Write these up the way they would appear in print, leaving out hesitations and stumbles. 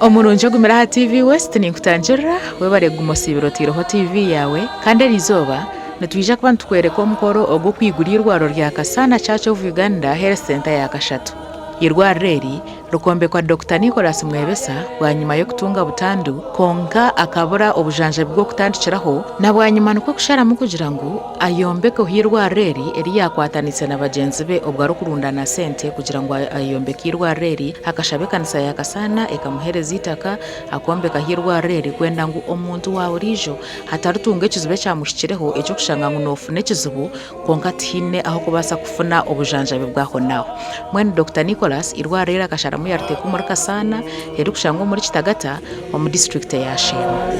Omurungi ogumire aha TV West ninkutangirira, webare kuguma osiibire otaireho TV yaawe kandi eriizooba nitwija kuba nitukworeka omukoro ogw'okwigura eirwariro rya Kasana Church of Uganda Health Centre ya kashatu. Eirwariro eri rikombekwa Dokita Nicholas Mwebesa bwanyima y'okutunga butandu kwonka akabura obujanjabi bw'okutandikiraho na bwanyima nikwo kusharamu kugira ngu ayombekeho eirwariro eri eri yaakwataniise na bagyenzi be obwo arikurundana sente kugira ngu ayombeke eirwariro eri. Akashaba ekanisa ya Kasaana ekamuheereza eitaka akombekaho eirwariro eri kwenda ngu omuntu wa buriijo hataritunga ekizibu ekyamuhikireho eky'okushanga ngu noofuna ekizibu kwonka tihaine ah'okubaasa kufuna obujanjabi bw'ahonaaho. Mbwenu Dokita Nicholas eirwariro eri akasharamu yariteeka omuri Kasaana erikushangwa omuri Kitagata omu disiturikiti eya Sheema.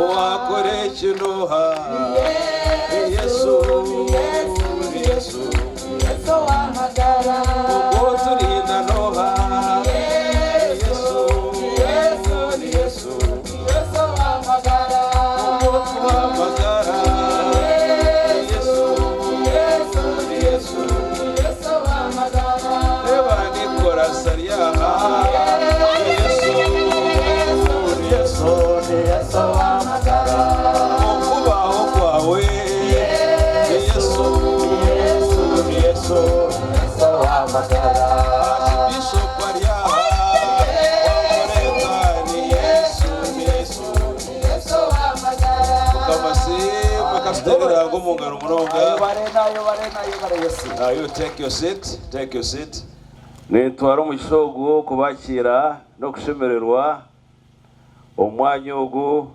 Owakora eki n'oha? Ni Yesu, ni Yesu. Ogwo oturinda n'oha? Ni Yesu, ni Yesu. Ogwo otuha amagara? Ni Yesu, ni Yesu. Reeba Nicholas ari aha. Ni Yesu, ni Yesu. Okubaho kwawe. Ni Yesu, ni Yesu. Archbishop ari aha. Wamureeta. Ni Yesu, ni Yesu. Mukama asiimwe. Katuteere Ruhanga omu ngaro munonga. Now you take your seat, take your seat. Nintwara omugisha ogu kubakiira n'okushemererwa omu mwanya ogu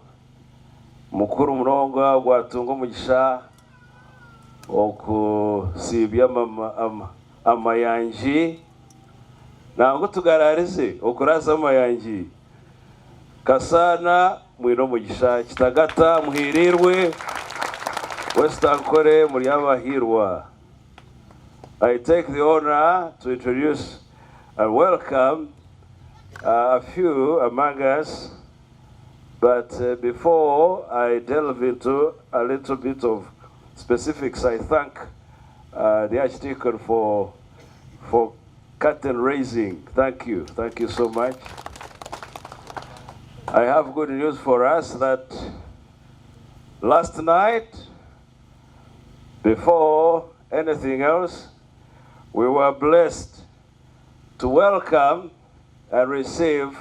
mukuru munonga ogwatunga omugisha okusiibya amayangi nangwa tugararize okuraza amayangi. Kasaana mwine omugisha, Kitagata muhiiriirwe, West Ankole muri abahiirwa. I take the honour to introduce and welcome a few among us but before I delve into a little bit of specifics I thank the Archdeacon for for Curtain raising thank you thank you so much I have good news for us that last night before anything else we were blessed to welcome and receive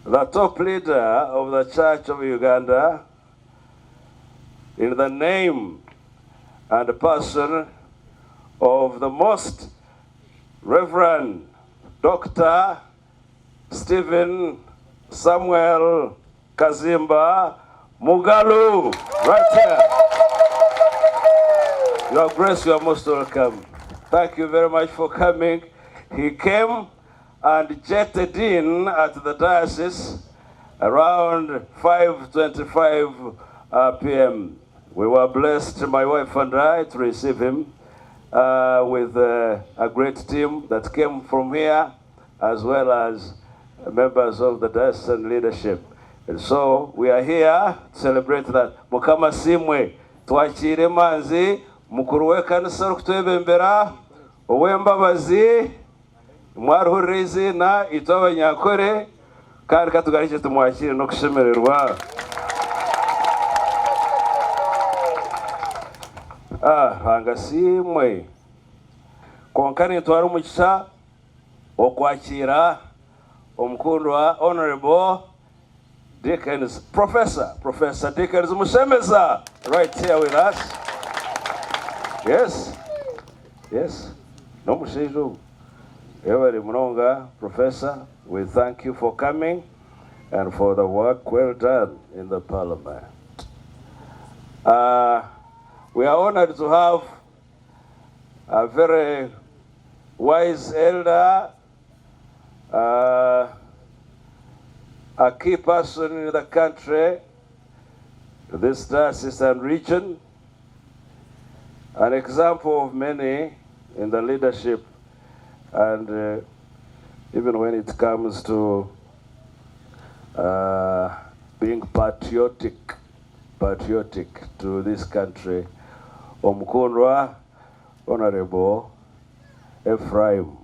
the top leader of the Church of Uganda in the name and person of the most Reverend Doctor Stephen Samuel Kazimba Mugalu, right here. Your Grace, you are most welcome. Thank you very much for coming. He came and jetted in at the diocese around 5.25 uh, p.m. We were blessed, my wife and I, to receive him uh, with uh, a great team that came from here, as well as members of the diocesan leadership. And so we are here to celebrate that. Mukama asiimwe, twakiire emanzi, mukuru w'ekanisa orikutwebembera, ow'embabazi, Mwarihurira eiziina itwe Abanyankore kandi ka tugarukye tumwakiire n'okushemererwa. Ah, Ruhanga asiimwe. Kwonka nintwara omugisha okwakiira omukundwa Honourable Dickens, Professor, Professor Dickens Mushemeza right here with us. Yes, yes, n'omushaija ogu. Yebare munonga Professor, we thank you for coming and for the work well done in the parliament. Uh, we are honored to have a very wise elder uh, a key person in the country, this diocese and region. An example of many in the leadership and even when it comes to being patriotic, patriotic to this country, Omukundwa Honourable Ephraim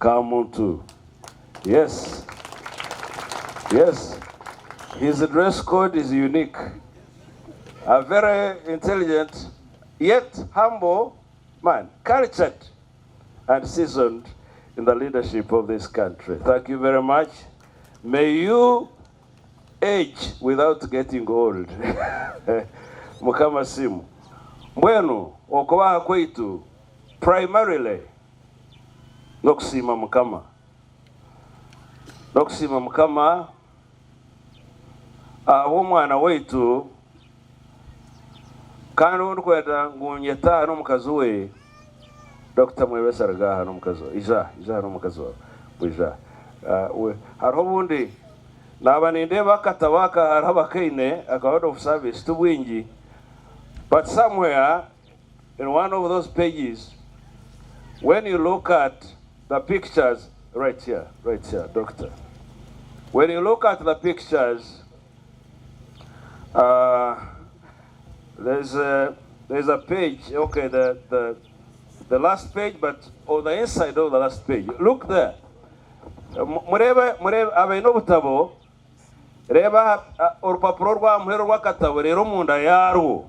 Kamuntu. Yes, yes, his dress code is unique. A very intelligent yet humble man, cultured and seasoned in the leadership of this country. Thank you very much. May you age without getting old. Mukama asiimwe. Mbwenu okubaha kwaitu primarily n'okusiima Mukama. N'okusiima Mukama ahabw'omwana waitu kandi ou ndikwenda ngu nyete aha n'omukazi we, Dokita Mwebesa ruga aha n'omukazi waawe. Ija, ija aha n'omukazi waawe. Ija. Hariho obundi naaba nindeeba akatabo aka hariho abakaine aka Order of Service ti bwingi but somewhere in one of those pages when you look at the pictures right here, right here, doctor. When you look at the pictures, there's a, there's a page, okay, the, the, the last page, but on the inside of the last page, look there. Murebe, murebe, abaine obutabo, reeba orupapuro rw'aha muheru rw'akatabo, reero omunda yaarwo.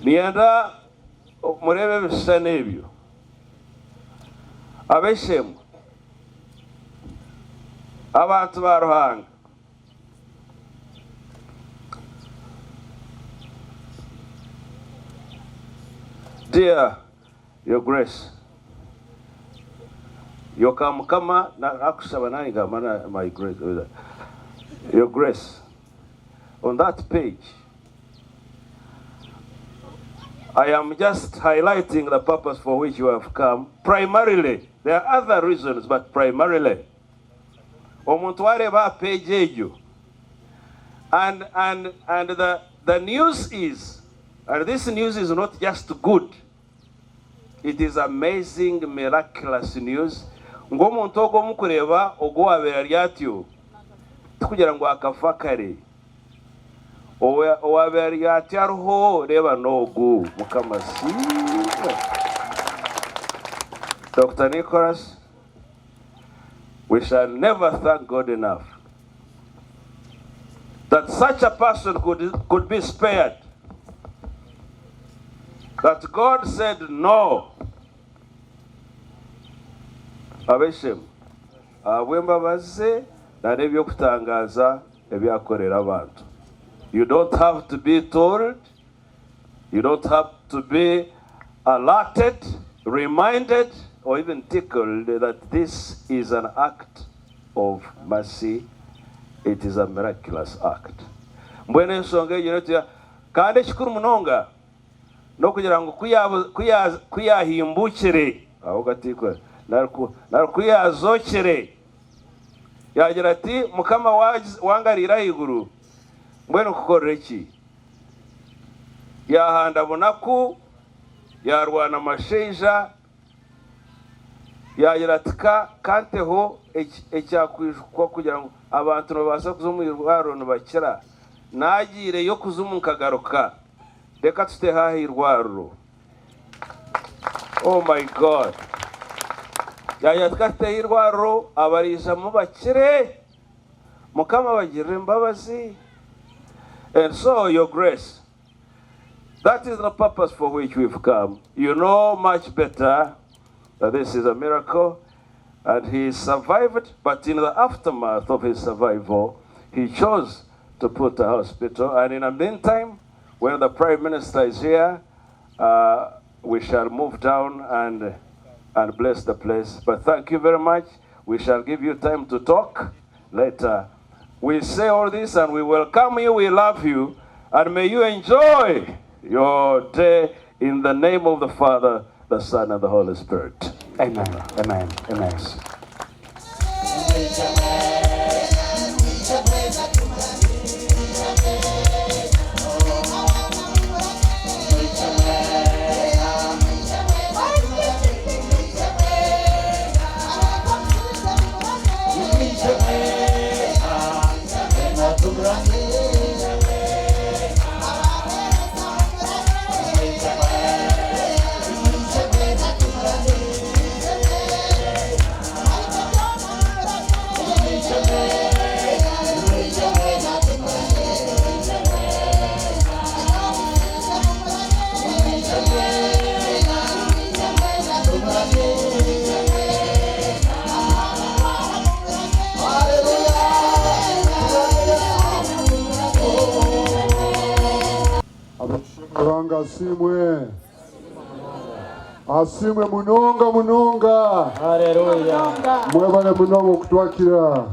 Niinyenda mureebe ebishushani ebyo. Ab'eishe-emwe, abantu ba Ruhanga, Dear Your Grace, Your Kamukama, nakushaba nanye gamba na my grace, Your Grace, on that page, I am just highlighting the purpose for which you have come primarily. There are other reasons, but primarily. Omuntu wareeba aha page egyo and and and the the news is and this news is not just good it is amazing miraculous news ngu omuntu ogwo omukureeba ogwo owabaire ari atyo tikugira ngu akafa kare Owaabaire ari atyo ariho, reeba n'ogu. Mukama asiimwe. Dokita Nicholas, we shall never thank God enough that such a person could, could be spared. That God said no. Ab'eishe-emwe, ahabw'embabazi ze n'eby'okutangaaza ebi akorera abantu. You don't have to be told, you don't have to be alerted, reminded or even tickled that this is an act of mercy, it is a miraculous act. Mbwenu enshonga egyo niyo tuya kandi ekikuru munonga n'okugira ngu ku yaahimbukire, aho gatiikwe, nari ku yaazookire, Yaagira ati, Mukama wangariire ahaiguru, mbwenu nkukorere ki? Yaahanda bunaku, yaarwana mashaija, yaagira ati, Ka nteho ekyakwijukwa kugira ngu abantu nibabaasa kuza omu irwariro nibakira. Naagiireyo okuzimu nkagaruka, reka tuteho aha irwariro. Oh my God! Yaagira ati, Ka tuteho eirwariro, abariijamu bakire. Mukama abagirire embabazi. And so, Your Grace, that is the purpose for which we've come. You know much better that this is a miracle, and he survived, but in the aftermath of his survival, he chose to put a hospital. And in the meantime, when the Prime Minister is here, we shall move down and and bless the place. But thank you very much. We shall give you time to talk later. We say all this and we welcome you, we love you, and may you enjoy your day in the name of the Father, the Son, and the Holy Spirit. Amen. Amen. Amen. Ruhanga asiimwe. Asiimwe munonga munonga. Haleluya. Mwebale munonga okutwakira.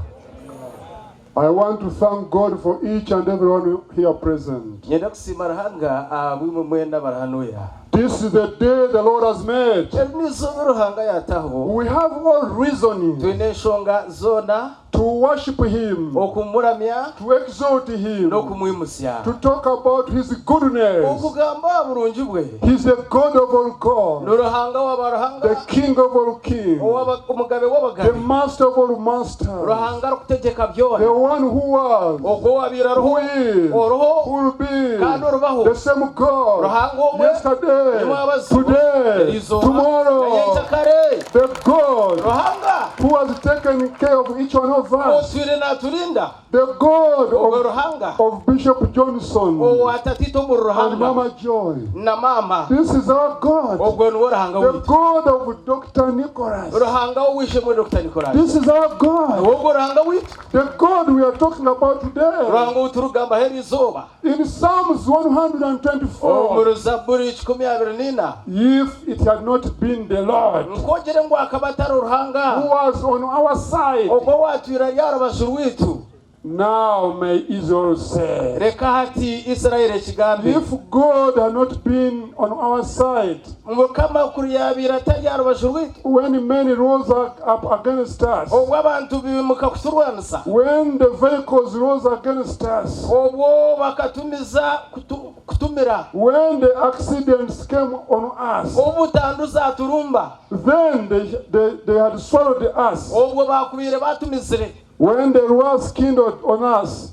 I want to thank God for each and everyone here present. Nyenda kusiima Ruhanga ahabw'imwe mwena abari hanuya. This is the day the Lord has made. Eri n'eizooba Ruhanga yataho. We have all reason Twine enshonga zoona to worship Him, okumuramya to exalt Him, n'okumwimutsya. to talk about His goodness. Okugamba aha burungi bwe. He's the God of all gods, Ni Ruhanga wa baruhanga, the King of all kings, Omugabe the w'abagabe, Master of all masters, Ruhanga arikutegyeka the byona, one who was, ogwo owaabaire who ariho, is, oriho, who will be, kandi oribaho, the same God, Ruhanga omwe, yesterday, nyamwabazyo, today, eriizooba, tomorrow, na nyencakare, the God Ruhanga who has taken care of each one of us, otwire naaturinda, the God ogwo Ruhanga of Bishop Johnson owa tatiita omuri and Ruhanga Mama Joy. na maama, This is our God, ogwo niwe Ruhanga the waitu, God of Dr. Nicholas. Ruhanga w'ow'eishe-emwe Dr. Nicholas, This is our God, ogwo Ruhanga waitu, the God we are talking about today. Ruhanga ou turikugambaho eri izooba. In Psalms 124, Omuri Zaaburi 124, if it had not been the Lord nk'ogire ngu akaba atari Ruhanga who was on our side, ogwo owaatwire ari aha rubaju rwaitu, now may Israel say, reka hati Israeli ekigambe. If God had not been on our side, Mukama kuri yaabaire atari aha rubaju rwaitu, when many rose up against us, obwo abantu biimuka kuturwanisa, when the vehicles rose against us, obwo bakatumiza kutumira, when the accidents came on us, obu butandu zaaturumba, then they had swallowed us. obwo baakubaire baatumizire, When the wrath kindled on us,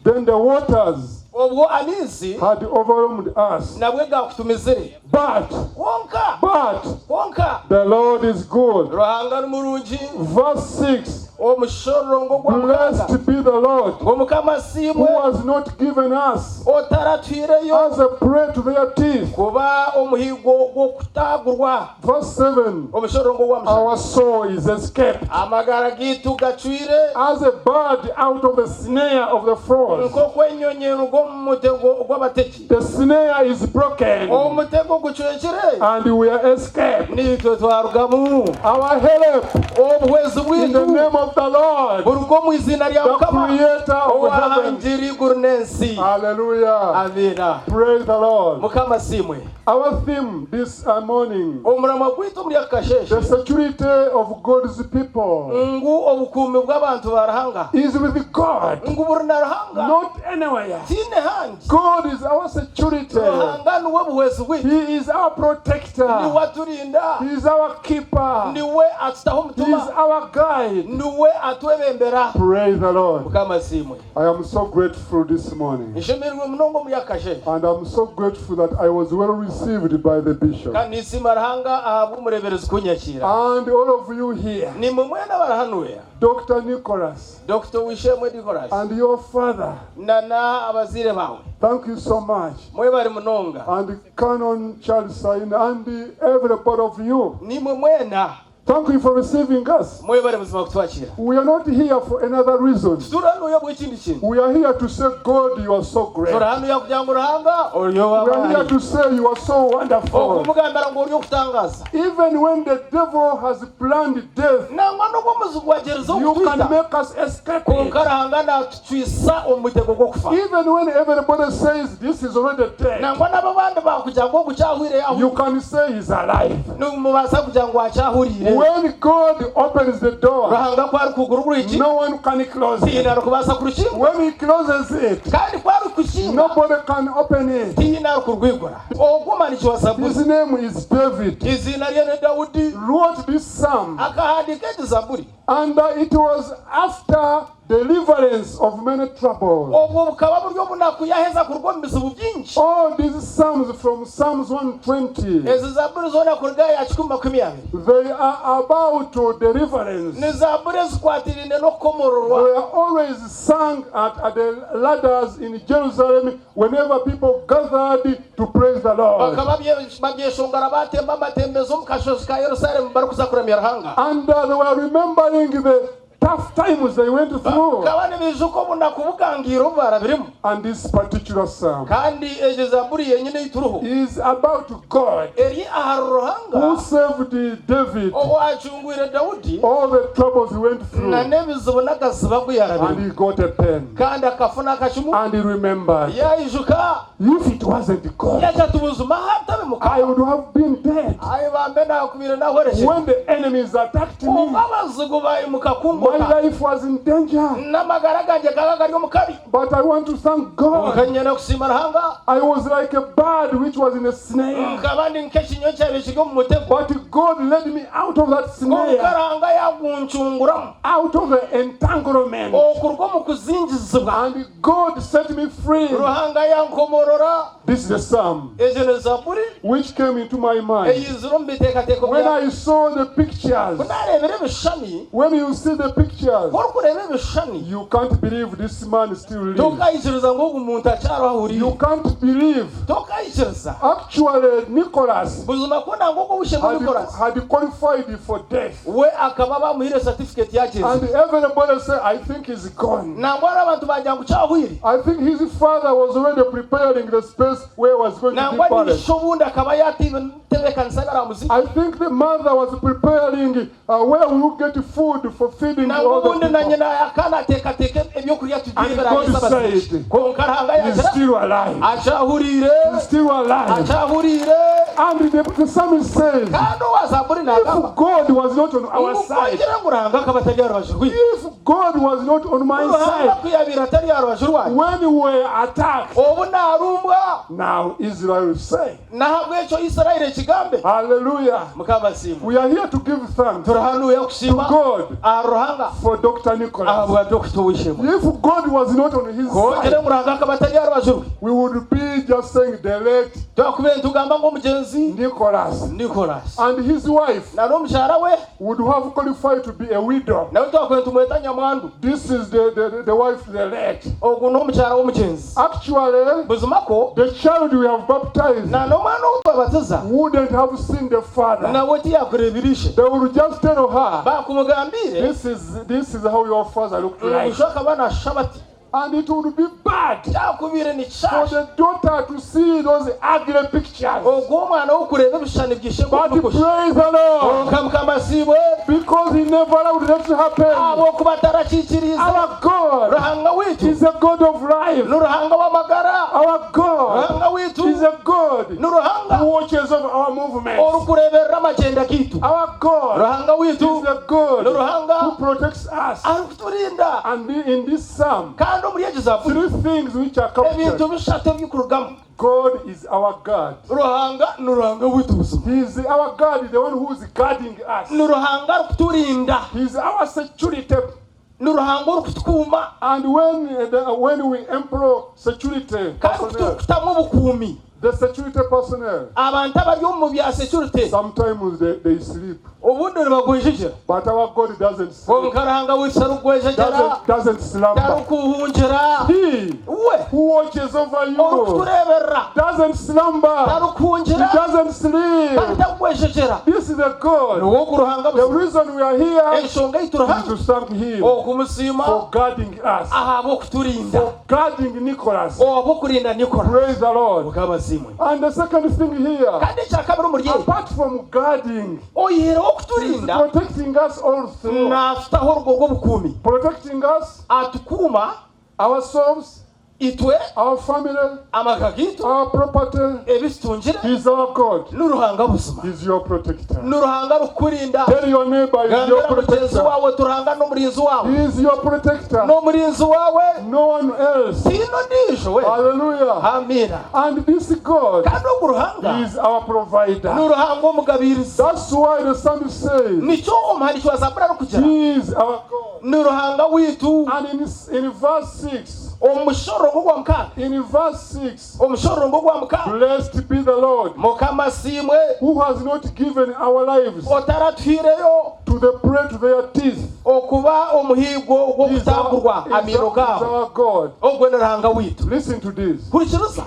then the waters obwo amaizi had overwhelmed us. nabwo gaakutumizire. But, Kwonka, but, kwonka, the Lord is good. Ruhanga ni murungi. Verse 6, Omushororongo gwa mukaaga. Blessed be the Lord, Ngu Mukama asiimwe, who has not given us otaratwireyo as a prey to their teeth. kuba omuhigo gw'okutaagurwa. Verse 7, Omushororongo gwa mushanju. Our soul is escaped Amagara gaitu gacwire as a bird out of the snare of the fowls. Nk'oku enyonyi eruga omu mutego gw'abategi. The snare is broken. Omutego gucwekire. And we are escaped. Naitwe twarugamu. Our help Obuhwezi in the bwaitu name of the Lord, buruga omu iziina rya the Mukama, creator of heaven. owahangire eiguru n'ensi. Hallelujah. Amiina. Praise the Lord. Mukama asiimwe. Our theme this morning, Omuramwa gwaitu omuri aka kasheeshe, the security of God's people ngu obukuumi bw'abantu ba Ruhanga is with God, ngu buri na Ruhanga, not anywhere. tiine handi. God is our security. Ruhanga niwe buhwezi bwaitu, He is our protector. niwe aturinda, He is our keeper. niwe atutaho He is omutima, our guide. niwe atwebembera. Praise the Lord. Mukama asiimwe. I am so grateful this morning. Nshemereirwe munonga omuri aka kasheeshe. And I'm so grateful that I was well received by the bishop. Kandi ninsiima Ruhanga ahabw'omureeberezi kunyakiira. And all of you here, Nimwe mwena abari hanuya, Dr. Nicholas Dr. Wishemwe Nicholas and your father, na abazaire bawe, thank you so much. mwebare munonga. And Canon Charles Sain and every part of you, Nimwe mwena, thank you for receiving us. mwebare buzima kutwakira. We are not here for another reason. Turi hanuya bw'ekindi kintu. We are here to say, God, you are so great. Turi hanuya kugira ngu Ruhanga ori We are here ow'amaani, to say you are so wonderful. okumugambira ngu ori okutangaza. Even when the devil has planned death, Nangwa n'obwo omuzigu wagyerize you can okutwita, make us escape it. kwonka Ruhanga natucwisa omu mutego gw'okufa. Even when everybody says this is already dead, Nangwa n'abo abandi bakugira ngu ogu kyahwire you yahu, can say he's alive. nimubaasa kugira ngu akyahuriire. When God opens the door, Ruhanga ku arikugura orwigi, no one can close tihaine it. arikubaasa kurukinga. When he closes it, Kandi ku arikukinga, nobody can open it. tihaine arikurwigura. Ogwo omuhandiiki wa Zaaburi, His name is David. eiziina rye ni Daudi, Wrote this psalm, akahandiika egi Zaaburi. and it was after deliverance of many troubles. Obwo bukaba buri obunaku yaheza kuruga omu bizibu bingi. All these psalms from Psalms 120, Ezi Zaaburi zoona kuruga aha ya 120, they are about deliverance. ni Zaaburi ezikwatiraine n'okukomororwa. They are always sung at the ladders in Jerusalem whenever people gathered to praise the Lord. Bakaba babyeshongora batemba amatembezo omu kashozi ka Yerusalemu barikuza kuramya Ruhanga. And they were remembering the tough times they went through. Bakaba nibaijuka obunaku bugangaire obu baarabiremu. And this particular psalm Kandi egyo zaaburi yenyine ei turiho is about God eri ahari Ruhanga who saved David owaacungwire Daudi all the troubles he went through na n'ebizibu n'akazibu aku and yaarabiremu. he got a pen Kandi akafuna akacumu and he remembered yaijuka if it wasn't God yagira ati buzima hatabe I Mukama would have been dead ayi bambe naakubaire naahwerekyere. when the enemies attacked me. Obu abazigu baimuka My kungota life was in danger. n'amagara gangye gakaba gari omu kabi. But I want to thank God. Kwonka nyine kusiima Ruhanga. I was like a bird which was in a snare. Nkaba ndi nk'ekinyonyi ekyabaire kiri omu mutego. But God led me out of that Kwonka snare, Ruhanga yaaguncunguramu out of the entanglement. okuruga omu kuzingizibwa. And God set me free. Ruhanga yankomorora. This is a psalm Egyo ni zaaburi which came into my mind eyizire omu biteekateeko when byange. I saw the pictures. Ku naareebire ebishushani, When you see the pictures, ku orikureeba ebishushani, you can't believe this man still lives. tokaikiriza ngu ogu muntu akyariho ahuriire. You can't believe. Tokaikiriza. Actually, Nicholas Buzima ku nangwa ogwo ow'eishe-emwe Nicholas had qualified for death. we akaba baamuhaire certificate And yagyenzire. everybody said, I think he's gone. Nangwa hariho abantu baagira ngu kyahwire. I think his father was already preparing the space where he was going to be Nangwa buried. n'ishe obundi akaba yaatebeekanisa ebi araamuziike. I think the mother was preparing where we will get food for feeding Nangwa all the obundi na people. nyina akaba naateekateeka ebyokurya And tugire God ebiraarisa abaziiki. said, Kwonka Ruhanga He's yaagira still alive. akyahuriire, He's still alive. akyahuriire. And the psalmist says, Kandi owa Zaaburi naagamba if God was not on our ngu side, kwongyera ngu Ruhanga akaba atari aha rubaju rwaitu. if God was not on my Ruhanga side, ku yaabaire atari aha rubaju rwange, when we were attacked, obu naarumbwa, now Israel will say, n'ahabw'ekyo Israeli ekigambe. Hallelujah. Mukama asiimwe. We are here to give thanks to Turi hanuya kusiima God aha Ruhanga for Dr. Nicholas. ahabwa Dokita Ow'eishe-emwe. If God was not on his Kwongyera side, ngu Ruhanga akaba atari aha rubaju rwe, we would be just saying the late twakubaire nitugamba ngu omugyenzi Nicholas Nicholas and his wife na n'omukyara we would have qualified to be a widow. nawe twakubaire nitumweta nyamwandu. This is the wife, the late. Ogu n'omukyara w'omugyenzi. Actually, Buzima kwo the child we have baptized na n'omwana ou twabatiza wouldn't have seen the father. nawe tiyakureebire ishe. They would just tell her, Baakumugambiire this is how your father looked ngu like. sho akaba naashusha bati. And it would be bad Kyakubaire for nikishaasha the daughter to see those ugly pictures. ogwo omwana w'okureeba ebishushani bya ishe But nk'oku praise the Lord, Kwonka Mukama asiimwe because he never allowed that to happen. ahabw'okuba atarakiikiriize. Our God Ruhanga waitu is a God of life. ni Ruhanga w'amagara. Our God Ruhanga waitu is a God ni Ruhanga who watches over our movements. orikureeberera amagyenda gaitu. Our God Ruhanga waitu is a God ni Ruhanga who protects us. arikuturinda. And in this psalm, Kandi omuri egi zaaburi three things which are ebintu captured. bishatu ebirikurugamu. God is our God. Ruhanga ni Ruhanga waitu buzima. He is our God, the one who is guarding us. Ni Ruhanga arikuturinda. He is our security. Ni Ruhanga orikutukuuma. And when we employ security Kandi personnel, kuturikutamu obukuumi. the security personnel, Abantu abari omu bya security sometimes they sleep. obundi nibagwejegyera. But our God doesn't sleep, Kwonka Ruhanga waitu tarikugwejegyera, doesn't slumber. tarikuhungira. He We who watches over you orikutureeberera doesn't slumber, he tarikuhungira, doesn't kandi sleep. tarikugwejegyera. This is a God. Niwe ogu Ruhanga The buzima. reason we are here Enshonga ei turi is hanu to thank him okumusiima for guarding us, ahabw'okuturinda, for guarding Nicholas. ohabw'okurinda Nicholas. Praise the Lord. Mukama asiimwe. And the second thing here, Kandi ekyakabiri omuri ebi, apart from guarding, oyihireho he's okuturinda, protecting us all through. naatutaho orugo rw'obukuumi. Protecting us, Atukuuma ourselves, itwe, our family, amaka gaitu, our property. ebi tutungire, He's our God. ni Ruhanga buzima. He's your protector. Ni Ruhanga arikukurinda. Tell your neighbor he's your Gambira mugyenzi protector. waawe oti Ruhanga n'omurinzi waawe. He is your protector. N'omurinzi waawe. No one else. Tihaine ondiijo we. Hallelujah. Amiina. And this God Kandi ogu Ruhanga is our provider. ni Ruhanga omugabiirizi. That's why the psalmist says, Nikyo omuhandiiki wa Zaaburi arikugira. He is our God. Ni Ruhanga waitu. And in verse 6, Omu mushororongo gwa mukaaga. in verse 6, Omushororongo gwa mukaaga. blessed be the Lord Mukama asiimwe who has not given our lives otaratuhiireyo to the prey to their teeth. okuba omuhiigo He is gw'okutangurwa amaino is gaabo. our God. Ogwo ni Ruhanga waitu. Listen to this. Hurikiriza.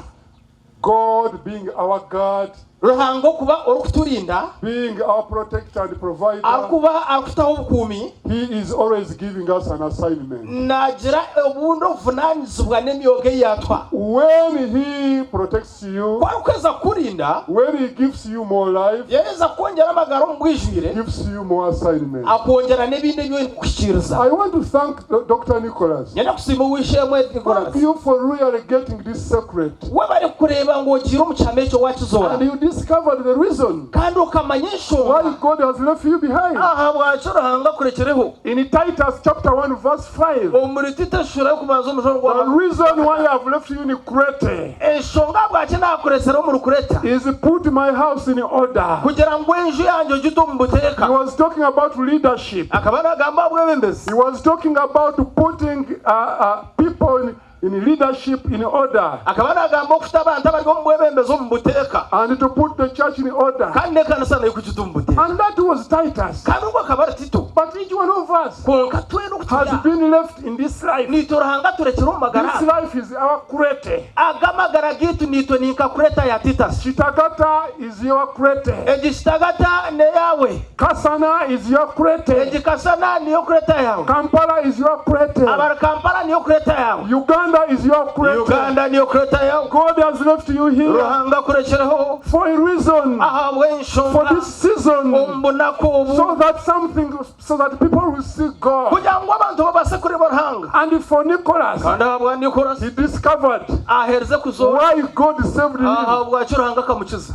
God being our God, Ruhanga okuba orikuturinda, being our protector and provider, arikuba arikutaho obukuumi, He is always giving us an assignment. naagira obundi obuvunaanizibwa n'emyoga ei yaatuha. When He protects you, Ku arikuheza kukurinda, when He gives you more life, yaheza kukwongyera amagara omu bwijwire, gives you more assignment. akwongyera n'ebindi ebi oine kuhikiiriza. I want to thank Dr. Nicholas. Niinyenda kusiima ow'eishe-emwe Nicholas. Thank you for really getting this secret. Webare kureeba ngu ogiire omu kihama ekyo waakizoora. And you discovered the reason Kandi okamanya enshonga. why God has left you behind. Ahabwaki Ruhanga akurekireho. In Titus chapter 1 verse 5. Omuri Tito eshuura y'okubanza omushoro gwa. The reason why I have left you in Crete. Enshonga ahabwaki naakuretsireho omuri Kureta. Is put my house in order. Kugira ngu enju yangye ogite omu buteeka. He was talking about leadership. Akaba naagamba aha bwebembezi. He was talking about putting people in in leadership in order. Akaba naagamba okuta abantu abari omu bwebembezi omu buteeka. And to put the church in order. Kandi n'ekanisa nayo kugita omu buteeka. And that was Titus. Kandi ogwo akaba ari Tito. But each one of us Kwonka twena oku turi has aha, been left in this life. naitwe Ruhanga aturekire omu magara This aga. life is our Crete. Aga amagara gaitu naitwe ni nka Kureta ya Titus. Kitagata is your Crete. Egi Kitagata n'eyaawe. Kasana is your Crete. Egi Kasana niyo Kureta yaawe. Kampala is your Crete. Abari Kampala niyo Kureta yaawe. Uganda is your Crete. Uganda niyo Kureta yaawe. God has left you here. Ruhanga akurekireho. For a reason. Ahabw'enshonga. For this season. Omu bunaku obu. So that something, so that people will see God. Kugira ngu abantu babaase kureeba Ruhanga. And for Nicholas. Kandi ahabwa Nicholas. He discovered. Aherize kuzoora. Why God saved him. Ahabwaki Ruhanga akamukiza.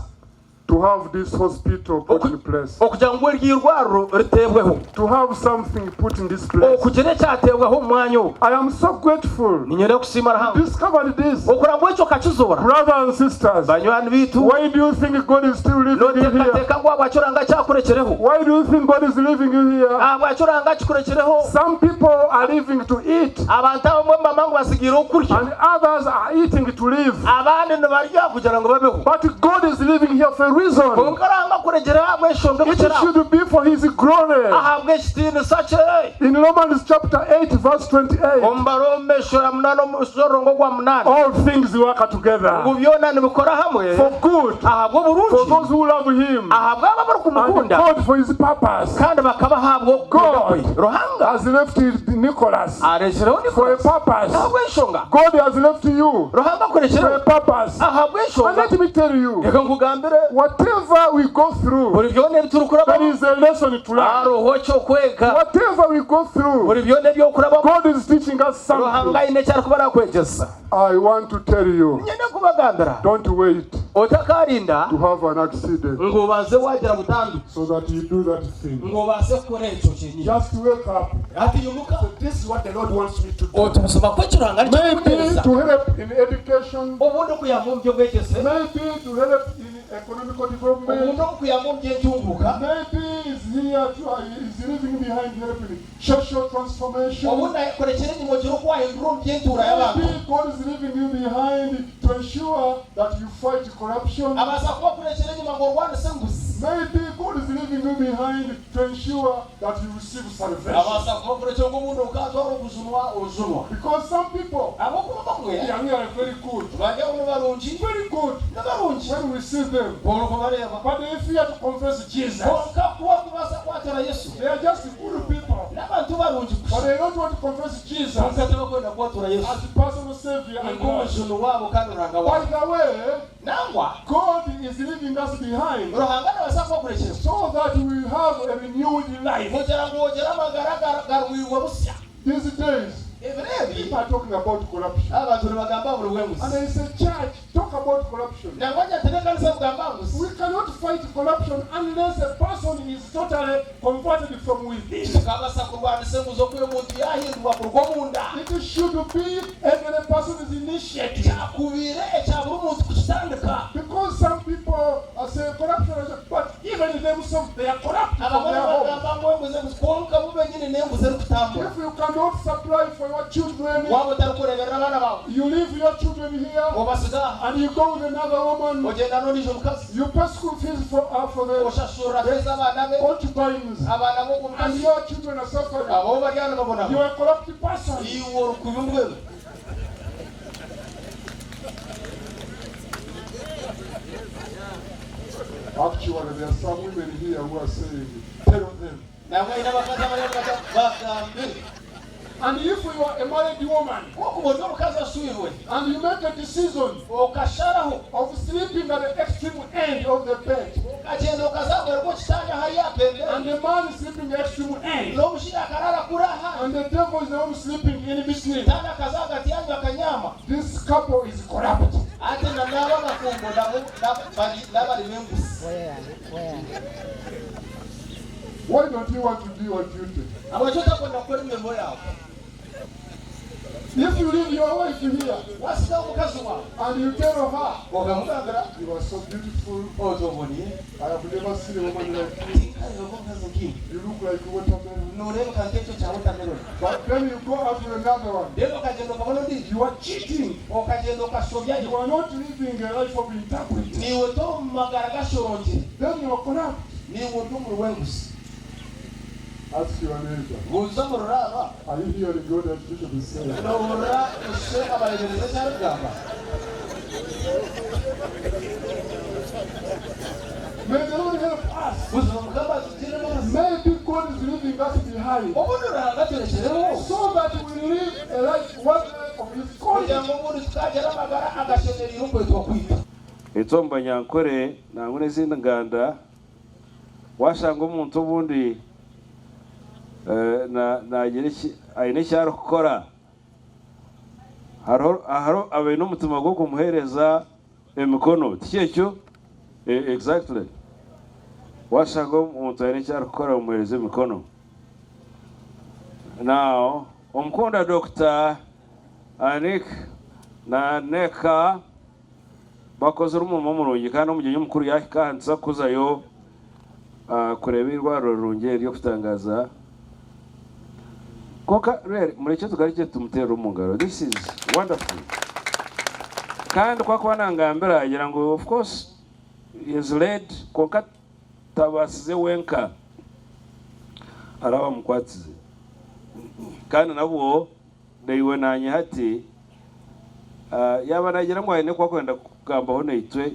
To have this hospital put in place. Okugira ngu eryo irwariro riteebweho. To have something put in this place. Okugira ekyateebwaho omu mwanya ogu. I am so grateful. Niinyenda kusiima Ruhanga. Discovered this. Okugira ngu ekyo okakizoora. Brothers and sisters. Banywani baitu. Why do you think God is still leaving you here? Nooteekateeka ngu ahabwaki Ruhanga akyakurekireho? Why do you think God is leaving you here? Ahabwaki Ruhanga akikurekireho? Some people are living to eat. Abantu abamwe nibamanya ngu batsigiireho kurya. And others are eating to live. Abandi nibarya kugira ngu babeho. But God is leaving here for a reason. Kwonka Ruhanga akurekyera ahabw'enshonga It ekukira aho. should be for His glory. Ahabw'ekitiinisa kye. In Romans chapter 8 verse 28. Omu Barooma eshuura munaana omushororongo gwa munaana. All things work together. Ngu byona nibikora hamwe. For good. Ahabw'oburungi. For those who love Him. Ahabw'abo abarikumukunda. And God for His purpose. Kandi bakaba ahabw'okukunda kwe. God Ruhanga. has left Nicholas. Arekireho For a Nicholas. purpose. Ahabw'enshonga. God has left you. Ruhanga akurekireho. For a purpose. Ahabw'enshonga. And let me tell you. Reka nkugambire. Whatever we go through. Buri byona ebi turikurabamu. There is a lesson to learn. Hariho eky'okwega. Whatever we go through. Buri byona ebi okurabamu. God is teaching us something. Ruhanga aine eki arikuba arakwegyesa. I want to tell you. Niinyenda kubagambira. Don't wait. Otakaarinda. To have an accident. Ngu obanze waagira butandu. So that you do that thing. Ngu obaase kukora ekyo kyenyini. Just wake up. Hati imuka. Say, this is what the Lord wants me to do. Oti buzima ku eki Ruhanga Maybe arikukuntereza. to help in education. Obundi okuyamba omu by'obwegyese. Maybe to help in economical development. Obundi okuyamba omu by'entunguuka. Maybe is here to, is leaving behind helping social transformation. Obundi akorekire enyima ogire oku wahindura omu by'entuura y'abantu. Maybe God is leaving you behind to ensure that you fight corruption. Abaasa kuba akurekire enyima ngu orwanise enguzi. Maybe God is leaving you behind to ensure that you receive salvation. Abaasa kuba akurekire ngu obundi okatwara okujunwa ojunwa. Because some people, Ahabw'okuba bamwe they are really very good. bari aho ni barungi. Very good. Ni barungi. When we see them. Orikubareeba. But they fear to confess Jesus. Kwonka ku barikubaasa kwatura Yesu. They are just good people. N'abantu barungi kusha. But they don't want to confess Jesus. Kwonka tibakwenda kwatura Yesu. As personal savior and Lord. Nk'omujuni waabo kandi Ruhanga waabo. By the way, Nangwa, God is leaving us behind. Ruhanga nabaasa kuba akurekire. So that we have a renewed life. Kugira ngu ogire amagara agarwirwe busya. These days, Ebiro ebi, people are talking about corruption. Abantu nibagamba aha buri bw'enguzi. And there is a church talk about corruption. Nangwa nyatina ekanisa ekugamba aha nguzi. We cannot fight corruption unless a person is totally converted from within. Titukabaasa kurwanisa enguzi okwiha omuntu yaahindurwa kuruga omunda. It should be every person's initiative. Kyakubaire ekya buri muntu kukitandika. Because some people are saying corruption, but even themselves they are corrupt from Abamwe their homes. nibagamba ngu enguzi enguzi kwonka bo benyini n'enguzi erikutambura. If you cannot supply for your children, Waaba otarikureeberera abaana baawe, you leave your children here obasiga aha, and you go with another woman. ogyenda n'ondiijo mukazi, You pay school fees for the oshashurira fees abaana be, concubines, abaana b'ogwo and mukazi, your children are suffering. abo bari aha nibabonabona. You are a corrupt person. Iwe orikubi mbwenu. Actually, there are some women here who are saying, tell them. Nangwa haine abakazi abariyo nibagira ngu, Bagambire. And if you are a married woman Ku orikuba ori omukazi oshwirwe and you make a decision okasharaho of sleeping at the extreme end of the bed okagyenda okaza aha muheru gw'ekitanda hariya aha pembeni and the man is sleeping the extreme end n'omushaija akaraara kuri aha and the devil is the one sleeping in between, Sitaane akaza ahagati yaanyu akanyaama. this couple is corrupt. Ati na n'abo abafumbo nabo bari n'abari b'enguzi. Why don't you want to do your duty? Ahabw'enki otakwenda kukora emirimo yaawe? If you leave your wife here Watsigaho omukazi waawe and you tell her, okamugambira you are so beautiful, oti oboneire, I have never seen a woman like you, tinkareeba omukazi nkaiwe, you look like watermelon. nooreebeka nk'ekyo kya watermelon. But then you go out with another one. Reero okagyenda okabona ondiijo, You are cheating. okagyenda okashobyayo. You are not living a life of integrity. Naiwe tori omu magara gashorongire, Then you are corrupt. naiwe ori omuri w'enguzi. Ask your neighbor. Buuza omuriraanwa. Are you hearing what that bishop is saying? Noohurira ishe abareeberezi eki arikugamba? May the Lord help us. Buzima Mukama atugirire embabazi. Maybe God is leaving us behind Obundi Ruhanga aturekireho so that we live a life worthy of His calling. kugira ngu obundi tukaagira amagara agashemereire okwetwa kwaitu. Itwe omu Banyankore nangwa n'ezindi nganda, waashanga omuntu obundi naagira eki aine eki arikukora, hariho hariho abaine omutima gw'okumuheereza emikono, tikyo ekyo? Exactly. Waashanga omuntu aine eki arikukora omuheereze emikono. Now, omukunda Dokita Anik na Neka Bakozire omurimo murungi kandi omugyenyi omukuru yaahika aha nituza kuzayo kureeba eirwariro rirungi eri ery'okutangaaza. Kwonka really murekye tugarukye tumuteerere omu ngaro. This is wonderful. Kandi ku akuba nangambira agira ngu of course he has led kwonka tabaasize wenka hariho abamukwatize. Kandi nabwo Naiwe naanye hati, yaaba naagira ngu aine ku arikwenda kugambaho naitwe,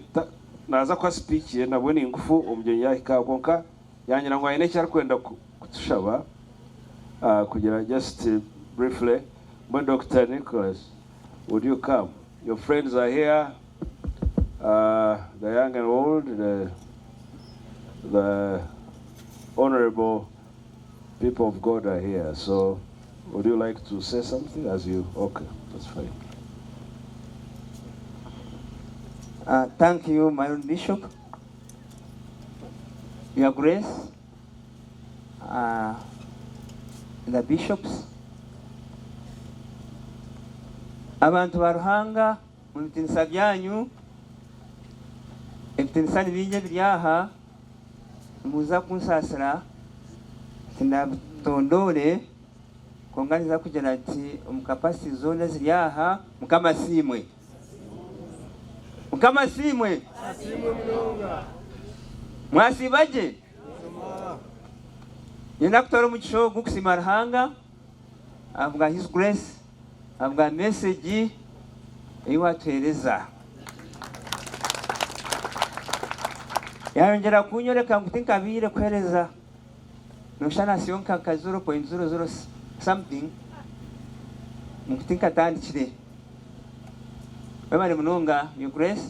naaza kuha sipiiki ye nabwo ni ngufu omugyenyi yaahika aha kwonka yangira ngu aine eki arikwenda kutushaba kugira just briefly. Mbwenu Dokita Nicholas, would you come? Your friends are here, the young and old, the, the honorable People of God are here so would you like to say something as you okay that's fine. Thank you my Lord Bishop, your grace, the bishops, abantu ba Ruhanga omu bitinisa byanyu, ebitinisa ni bingi ebiri aha, Nimuza kunsaasira tindabitondoore, kwonka ninza kugira nti omu capacity zoona eziri aha, Mukama asiimwe. Mukama asiimwe. Mwasiiba gye? Niinyenda kutoora omugisha ogu kusiima Ruhanga ahabwa His Grace, ahabwa message ei watuheereza. Yayongyera kunyoreka ngu tinkabaire kuheereza noshusha nasiyo nka 0.00 something ngu tinkatandikire. Webare munonga Your Grace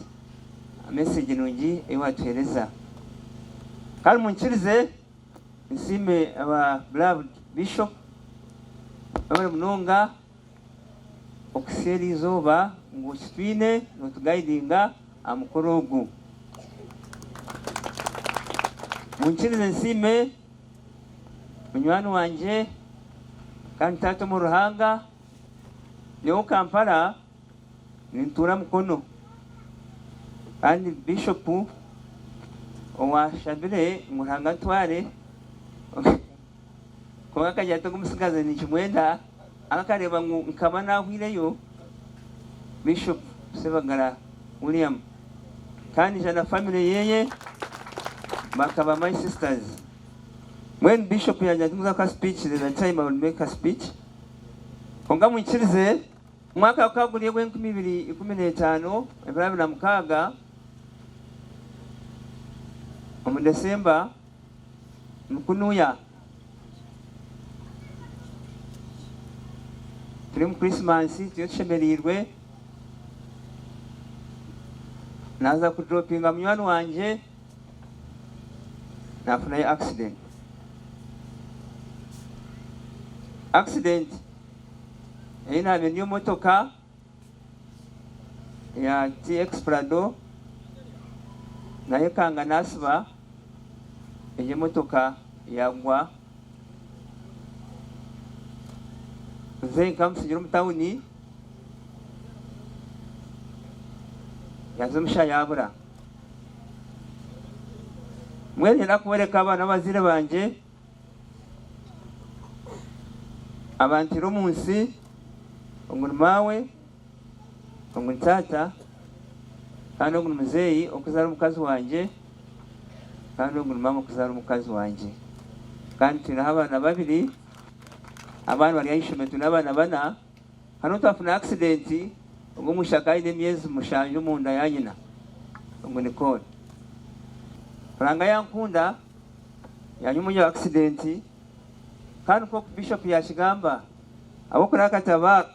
message nungi ei watuheereza. Kandi munyikirize nsiime aba beloved Bishop webare munonga. Okuhitsya eri izooba ngu okitwine notugaidinga aha mukoro ogu. Munkirize nsiime munywani wangye kandi taata omuri Ruhanga, nyowe Kampala nintuura Mukono kandi Bishop owashabire ngu Ruhanga antware Kwonka akagira ati, Ogu mutsigazi ninkimwenda, akareeba ngu nkaba naahweireyo Bishop Ssebagala William kandi naija na family yeye bakaba my sisters. Mbwenu Bishop yaagira ati nkuza kuha speech there's a time I will make a speech. Kwonka mwikirize omwaka gukaba guri ogw'enkumi ibiri ikumi n'etaano ebiro 26. Omu December nikunuya turi omu Christmas turiyo tushemereirwe naaza kudoropinga munywani wangye nafunayo accident. Accident ei naabaire ndi omu motoka ya TX Prado nayekanga nasiba egyo emotoka yagwa nze nkamusigira omu tawuni yaza omushaho yabura. Mbwenu niinyenda kuboreka aba n'abazaire bangye abanteire omu nsi, ogu ni maawe, ogu ni taata, kandi ogu ni muzeeyi orikuzaara omukazi wangye, kandi ogu ni maama orikuzaara omukazi wangye. Kandi twineho abaana babiri, abaana bari aha ishomero twine abaana bana. Hanu twafuna accident ogu omwishiki akaba aine emyezi mushanju omunda ya nyina ogu Nicole. Ruhanga yankunda yanywa omuri eyo accident kandi nkoku Bishop yakigamba ahabwokuba akatabo aka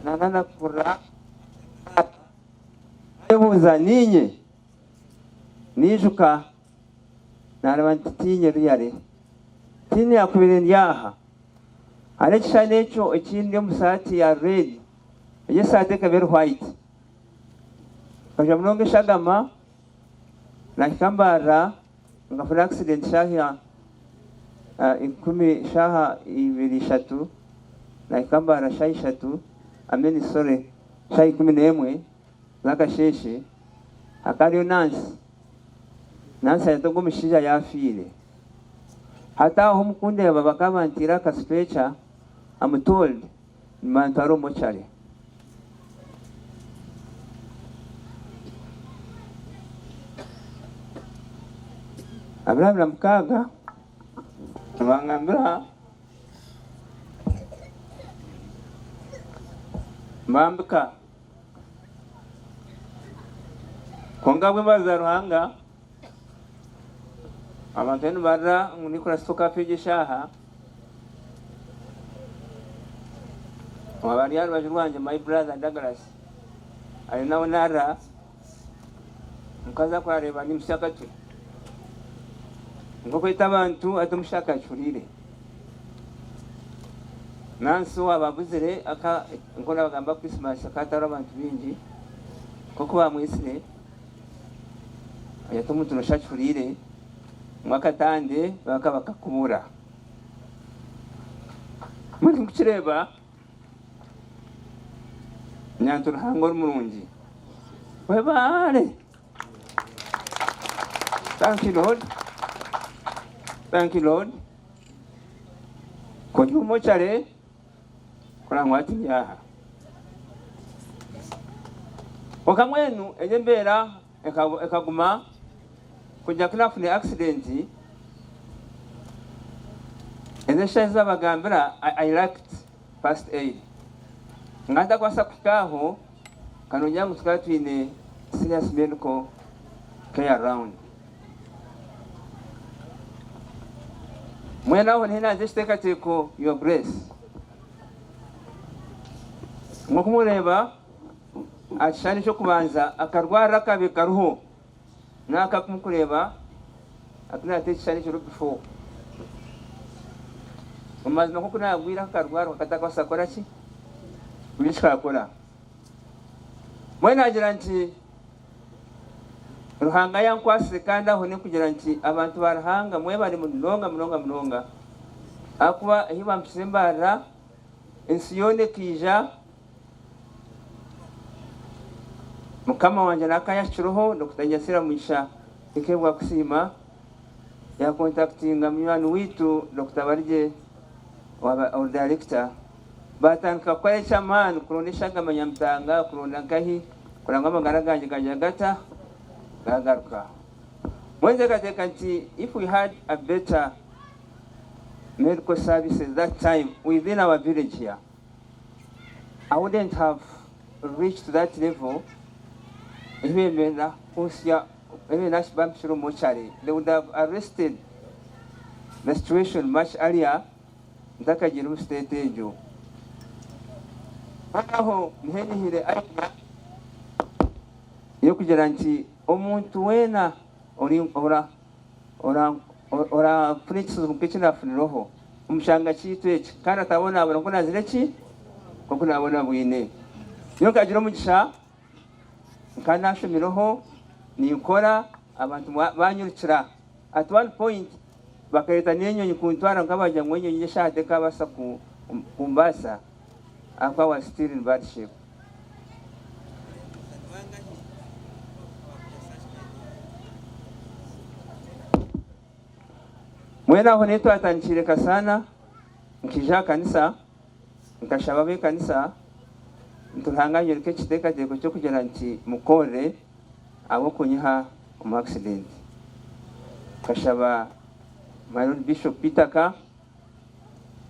nanakurira nayebuuza ninye niijuka Nareeba nti tiinye ruyare, tiinye yakubaire ndi aha. Hariho ekishushani ekyo ekindi omu saati ya red, egyo esaati ekaba eri white. Nkajwa munonga eshagama, nahika mbarara, nkafuna accident shaaha ikumi, shaaha ibiri ishatu, nahika mbarara shaaha ishatu, I mean sorry, shaaha 11 z'akasheeshe, hakaba hariyo nurse. Nansi ayeta ogu omushaija yaafiire. Hati aho omu kundeeba bakaba banteire aka stretcher, am told nibantwara omu mortuary. 2026 nibangambira bambika. Kwonka ahabw'embabazi za Ruhanga, abantu bariyo nibarira ngu Nicholas tokafa egyo eshaaha, owaaba ari aha rubaju rwangye my brother Douglas ariyo nawe narira, omukazi akurareeba nimusya akatwe. Nikwo kweta abantu ati omushaija akakihuriire. Nansi owaaba abuzire aka Nk'oku nabagamba Christmas hakaba hatariho abantu baingi, nk'oku bamwetsire ayeta omuntu noshusha akihuriire ngu akatande bakaba bakakubura. Mbwenu tinkukireeba nyantu Ruhanga ori murungi. Webare! Thank you Lord. Thank you Lord. Ku ndi omu mochare Kurora ngu hati ndi aha. Kwonka mbwenu egyo embeera ekaguma kugira ku naafuna accident, ezo eshaaha ezi baabagambira I lacked first aid. Nkaba ntakubaasa kuhika aho ka noogira ngu tukaba twine serious medical care around. Mbwenu aho niho naaza ekiteekateeko Your Grace. Nk'oku mureeba aha kishushani ky'okubanza akarwara akabi kariho n'aka aku murikureeba aku naata ekishushani ekiriho before. Omu mazima nk'oku naagwire ako karwaro kakatakubaasa kukora ki? Kugira eki kaakora. Mbwenu naagira nti Ruhanga yankwatsire kandi aho nikugira nti abantu ba Ruhanga mwebare munonga munonga munonga ahakuba ahi bampikize embarira ensi yoona ekaija Mukama wangye nakayahikireho Dokita Nyasira Mugisha Tikebwa Kusiima yakontakitinga munywani waitu Dokita Barigye owaba ori director batandika kukora ekyamaani kuronda eshagama Nyamutanga kuronda nkahi kureba ngu amagara gangye gagira gata gagaruka. Mbwenu nteekateeka nti if we had a better medical services that time within our village here I wouldn't have reached that level. Ei beemerera kuhitsya obu baampikire omu mochari. They would have arrested the situation much earlier ntakagiire omu state egyo. Mbwenu aho niho nyihire idea y'okugira nti omuntu weena ori ora ora orafuna ekizibu nk'eki naafunireho omu kyanga kyaitu eki kandi atabonabona nk'oku naazire ki? Nk'oku naabonabwine. Nyowe nkagira omugisha Nkaba naashomireho ninkora abantu baanyirukira. At one point bakareeta n'enyonyi kuntwara kwonka baagira ngu enyonyi eshaaha tekaabaasa kumbaasa ahabw'okuba I was still in bad shape. Mbwenu aho niho twatandikiire Kasaana, nkaija aha kanisa. Nkashaba ab'ekanisa nti Ruhanga anyoreke ekiteekateeko ky'okugira nti mukorere ahabw'okunyiha omu accident. Nkashaba my Lord Bishop Peter Ka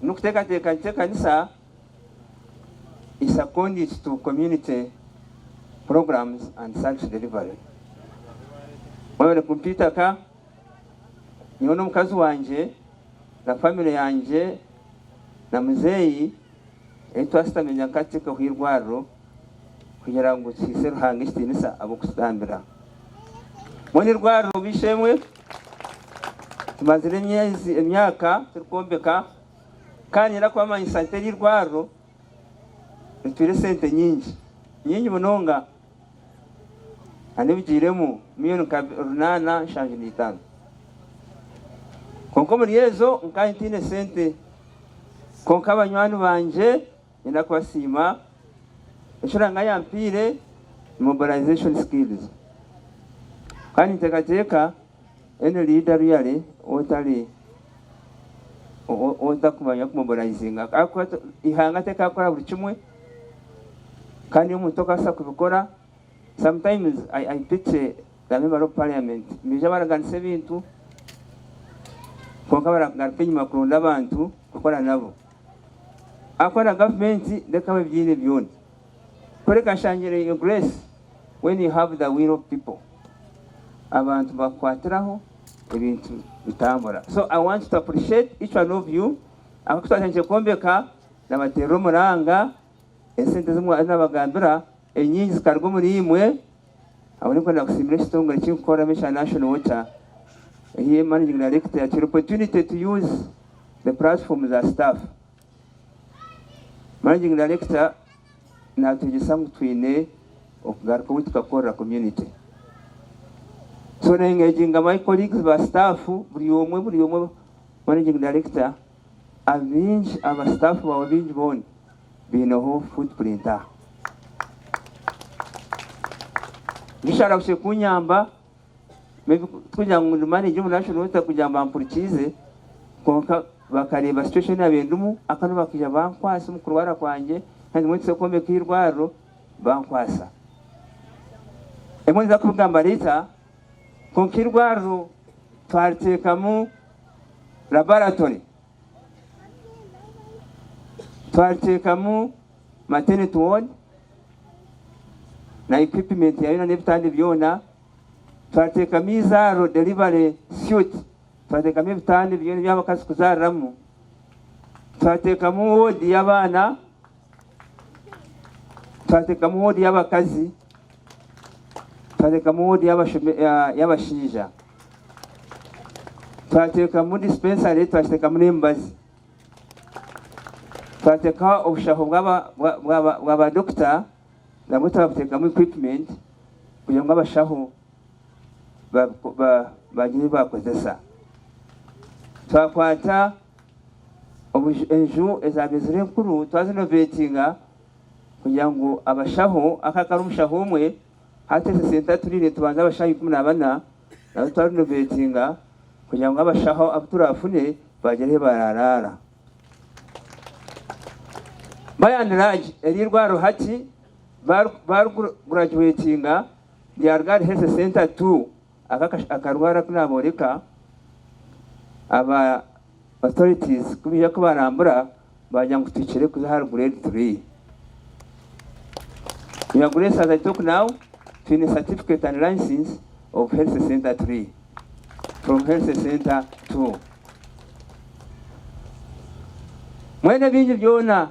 n'okuteekateeka nti ekanisa is a conduit to community programs and service delivery. Mwebare kumpa eitaka, nyowe n'omukazi wangye na family yangye na muzeeyi ei twasitamire nka tekaho eirwariro kugira ngu tuhaise Ruhanga ekitiinisa ahabw'okututambira. Mbwenu eirwariro b'eishe-emwe tumazire emyezi emyaka turikwombeka kandi niinyenda kubamanyisa nti eri eirwariro ritwire esente nyingi, nyingi munonga hariho ebigiiremu miriyoni nka runaana nshanju na itaano. Kwonka omuri ezo nkaba ntaine sente. Kwonka banywani bangye niinyenda kubasiima, eki Ruhanga yaampaire ni mobilization skills. Kandi ninteekateeka any leader really otari otakumanya kumobilizinga ahabw'okuba eihanga terikakora buri kimwe kandi omuntu okabaasa kubikora Sometimes I pity the member of parliament nibaija baraganisa ebintu kwonka baragaruka enyima kuronda abantu kukora nabo. Ahakuba na gavumenti ndekaho ebyaine byona. Kureka nshangire your grace when you have the will of people abantu bakukwatiraho ebintu bitambura. So I want to appreciate each one of you ahabw'oku twatandikire kwombeka nabaterera omuranga Esente ezi nabagambira enyingi zikaruga omuri imwe, aho ninkwenda kusiimira ekitongore eki nkukoreramu ekya National Water eyi managing director yatuhaire opportunity to use the platform za staff. Managing director natwegyesa ngu twine okugaruka obu tukakorera community. So na engaginga my colleagues ba staff buri omwe buri omwe managing director abaingi aba staff bawe baingi boona baineho footprint aha. Nikyo kyarahukire kunyamba maybe tikugira ngu ndi manager omu National Water kugira ngu bampurikiize kwonka bakareeba situation ei naabaire ndimu akanu bakaija bankwasa omu kurwara kwangye kandi mbwenu tuze kwombeka eirwariro bankwasa. Ebimwe ninza kubigamba later kwonka eirwariro twariteekamu laboratory. Twariteekamu maternity ward na equipment yaayo n'ebitanda byona. Twateekamu eizaariro delivery suite, twateekamu ebitanda byona eby'abakazi kuzaariramu. Twateekamu ward y'abaana, twateekamu ward y'abakazi, twateekamu ward y'abashaija. Twateekamu dispensary twakiteekamu n'emibazi. Twateekaho obushaho bwa ba dokita nabwo twabuteekamu equipment kugira ngu abashaho bagire ebi baakozesa. Twakwata enju ezaabaire ziri enkuru twazinovetinga kugira ngu abashaho, aka akaba ari omushaho omwe, hati ezi sente aturiire nitubanza abashaho 14 nabo twarinovetinga kugira ngu abashaho abu turaafune bagire ahu baraaraara. By and large eri eirwariro hati baarigurajuwetinga ryaruga ahari health center 2 aka akarwaro aku naaboreka aba authorities ku baija kubarambura baagira ngu tuhikire kuza ahari grade 3. We are grace as I talk now. Twine certificate and license of Health Center 3 from Health Center 2. Mbwenu ebingi byona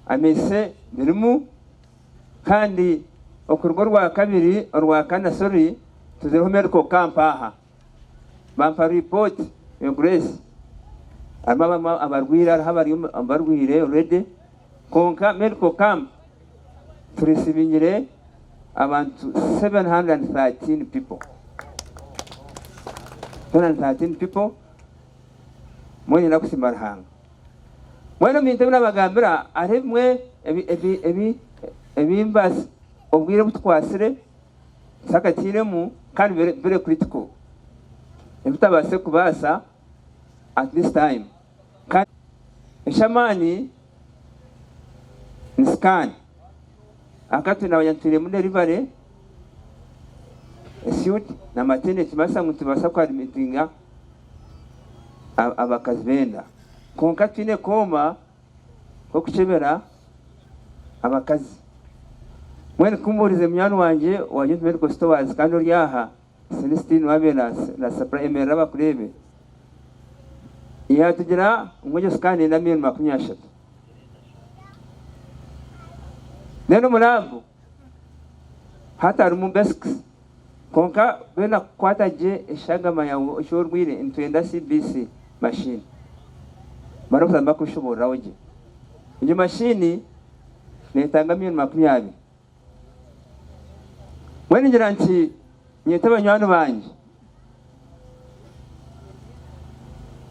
ameise birimu kandi okuruga orwakabiri orwakana sorry tuzireho medical camp aha bampa report ya Grace harimu abamwe abarwaire hariho abari abarwaire already kwonka medical camp turisibingire abantu 713 people 713 people mbwenu nyine kusiima Ruhanga. Mbwenu omu bintu ebi nabagambira hariho ebimwe ebi obwire obu tukwatsire tutakatiiremu kandi biri critical ebi tutabaasire kubaasa at this time. Kandi eky'amaani ni scan. Ahabw'okuba twine abanyatwiremu delivery suite na maternity nikimanyisa ngu nitubaasa ku admittinga abakazi b'enda. Kwonka twine kooma k'okukyebera abakazi. Mbwenu ku mbuurize munywani wangye owa Youth Medical Stores kandi ori aha, Celestine waaba na supply emerera bakureebe, yaatugira ngu egyo scan neyenda milioni 30. Then omu lab hati harimu basics kwonka weena kukwata gye eshagama yaawe eki orwaire nitwenda CBC machine barikuza nibakushoboorora gye. Egyo machine neetanga milioni 20. Mbwenu ngira nti nyete banywani bangye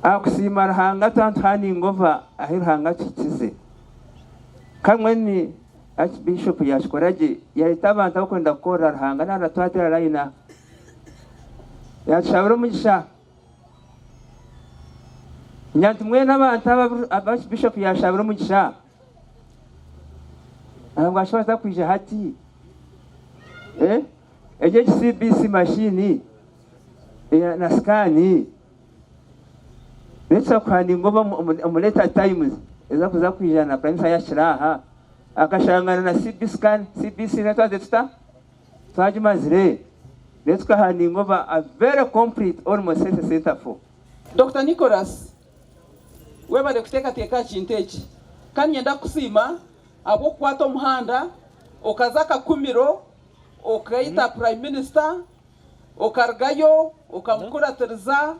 aha kusiima Ruhanga twaba nituhandinga ova ahu Ruhanga atuhikize. Kandi mbwenu Archbishop yaakikora gye yaayeta abantu abarikwenda kukorera Ruhanga naaba natwatira layini aha. Yaatushabira omugisha. Ngira nti mbwenu abantu aba abu Archbishop yaashabira omugisha ahabwaki batakwija hati? Eh? Egyo egi CBC machine na scan netuza kuhandinga oba omu later times eza kuza kwija na prime minister yahikire aha akashangana na CB scan CBC nayo twaze tuta twagimazire then tukahandinga oba a very complete almost health center for Dokita Nicholas webare kuteekateeka aha kintu eki. Ka niinyenda kukusiima ahabw'okukwata omuhanda okaza Kakumiro okaita Prime Minister okarugayo okamukuratiriza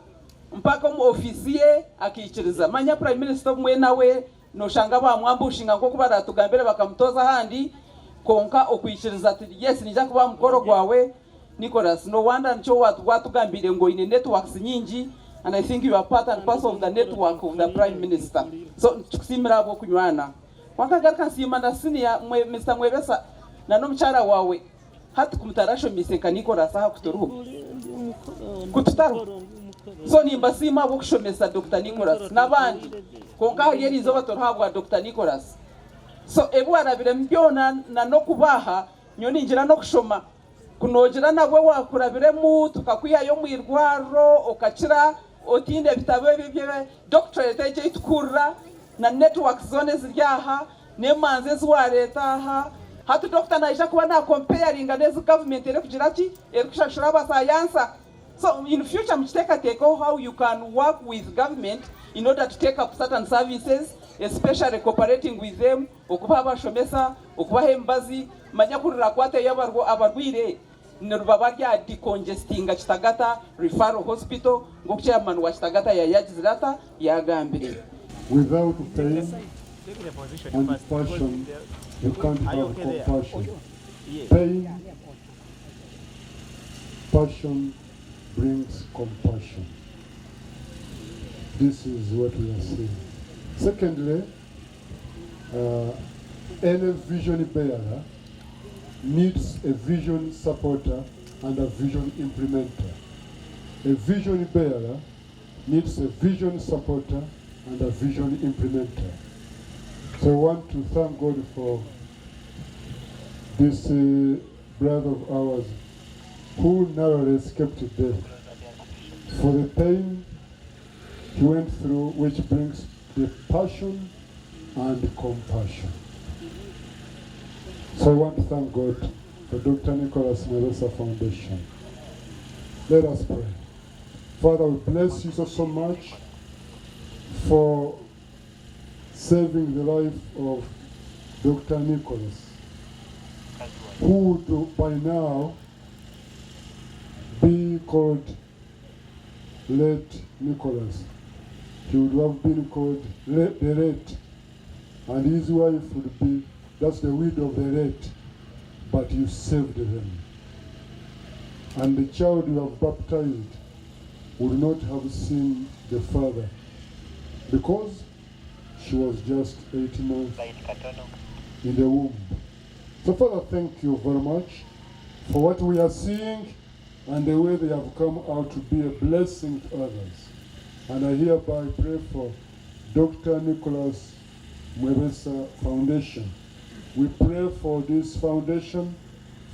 mpaka omu ofiisi ye akaikiriza. Manya Prime Minister obumwe nawe noshanga bamwambushinga nk'oku baratugambire bakamutoza ahandi kwonka okwikiriza ati yes niinyija kuba aha mukoro gwawe Nicholas, no wonder nikyo watugambiire ngu oine networks nyingi and I think you are part and parcel of the network of the Prime Minister. So nitukusiimira ahabw'okunywana. Kwonka ngaruka nsiima na senior mwe Mister Mwebesa na n'omukyara waawe hati ku mutarashomiise nka Nicholas aha kuturiho ku tutariho. So nimbasiima ahabw'okushomesa Dokita Nicholas n'abandi kwonka ahari eri izooba turiho ahabwa Dokita Nicholas. So ebi warabiremu byona na n'okuba aha nyowe ningira n'okushoma Ku noogira nabwe waakurabiremu tukakwihayo omu irwariro okakira otaine bitabo ebi ebye doctorate egi ei tukuhurira na networks zoona eziri aha n'emanzi ezi waareeta aha. Hati doctor naija kuba na comparinga n'ezi government erikugira ki erikushashura abasayansa. So in future mukiteekateekeho how you can work with government in order to take up certain services especially cooperating with them okubaha abashomesa, okubaha emibazi, manya ku rirakwata abarwaire niribaba rya decongestinga Kitagata Referral Hospital nk'oku chairman wa Kitagata yayagizire ata yagambire. Without pain and passion you can't have compassion. Pain, passion brings compassion. This is what we are seeing. Secondly, Any vision bearer needs a vision supporter and a vision implementer. A vision bearer needs a vision supporter and a vision implementer. So I want to thank God for this brother of ours who narrowly escaped death, for the pain he went through, which brings the passion and compassion. So I want to thank God. for Dr. Nicholas Mwebesa Foundation. Let us pray. Father, we bless you so, so much for saving the life of Dr. Nicholas, who would by now be called late Nicholas. He would have been called the late, and his wife would be, that's the widow of the late, but you saved them. And the child you have baptized would not have seen the father because she was just 8 months in the womb. So Father, thank you very much for what we are seeing and the way they have come out to be a blessing to others. And I hereby pray for Dr. Nicholas Mwebesa Foundation. We pray for this foundation,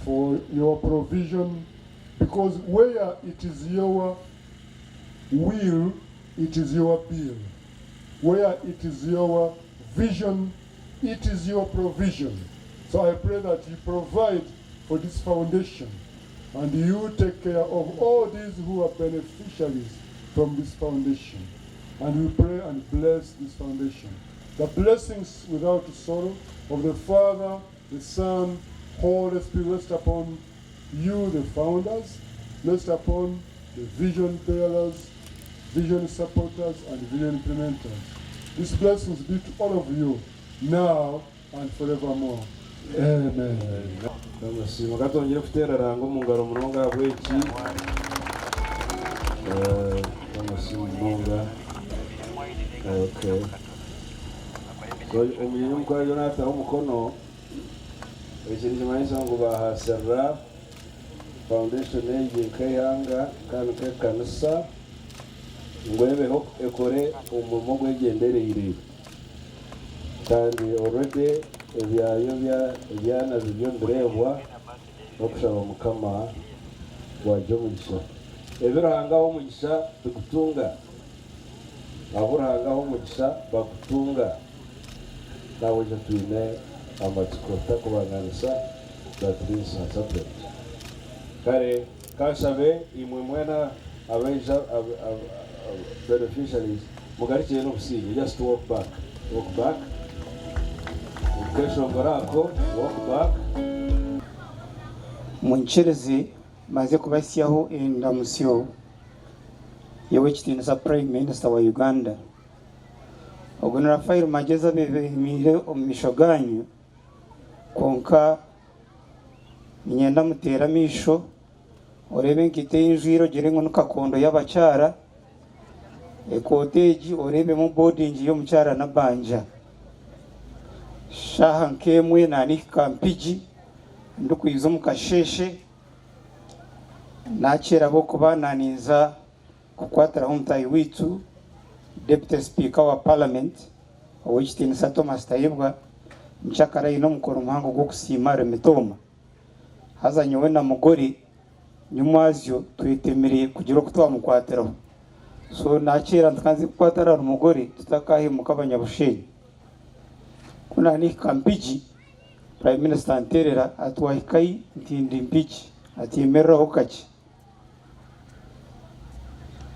for your provision, because where it is your will, it is your bill. Where it is your vision, it is your provision. So I pray that you provide for this foundation and you take care of all these who are beneficiaries from this foundation. And we pray and bless this foundation. The blessings without sorrow of the Father, the Son, Holy Spirit rest upon you, the founders, rest upon the vision bearers, vision supporters, and vision implementers. These blessings be to all of you now and forevermore. Amen. Ndamusiima katwongere kuteera ranga omu ngaro munonga ahabw'eki ndamusiima munonga. Okay, so omunyonyi omukuru ariyo naataho omukono. Eki nikimanyisa ngu bahasirira foundation egi nk'eihanga kandi nk'ekanisa ngu ebeho ekore omurimo ogwegyendereire, kandi already ebyayo ebyana biriyo nibireebwa. N'okushaba Mukama wagya omugisha. Ebi Ruhanga aha omugisha bikutunga, abu Ruhanga aha omugisha bakutunga. Nahabwekyo twine amatsiko tutakubanganisa that this has happened. Kare kanshabe imwe mwena abaija beneficiaries mugarukire n'obusinge. Just walk back, walk back, mukeshongora ako, walk back. Munyikirize maze kubasyaho endamusyo y'Owekitiinisa Prime Minister wa Uganda. Ogu ni Raphael Magyezi abemereire omu maisho gaanyu, kwonka niinyenda muteere amaisho oreebe enkaito ei njwaire ogire ngu ni kakondo y'abakyara, ekooti egi oreebemu boarding y'omukyara Nabbanja. Shaaha nk'emwe naanihika Mpigi ndikwiza omu kasheeshe naakyera ahabw'okuba naaninza kukwatiraho omutaahi waitu Deputy Speaker wa Parliament Ow'ekitiinisa Thomas Tayebwa nkyakara aine omukoro muhango gw'okusiima Remitooma. Haza nyowe na Mugore nyomwazyo twetemire kugira oku twamukwatiraho. So nakyera ntikanze kukwata ahari Mugore tutakahemuka abanyabushenyi. Ku naanihika Mpigi, Prime Minister anteerera ati wahika hi? Nti ndi Mpigi. Ati yemereraho kakye.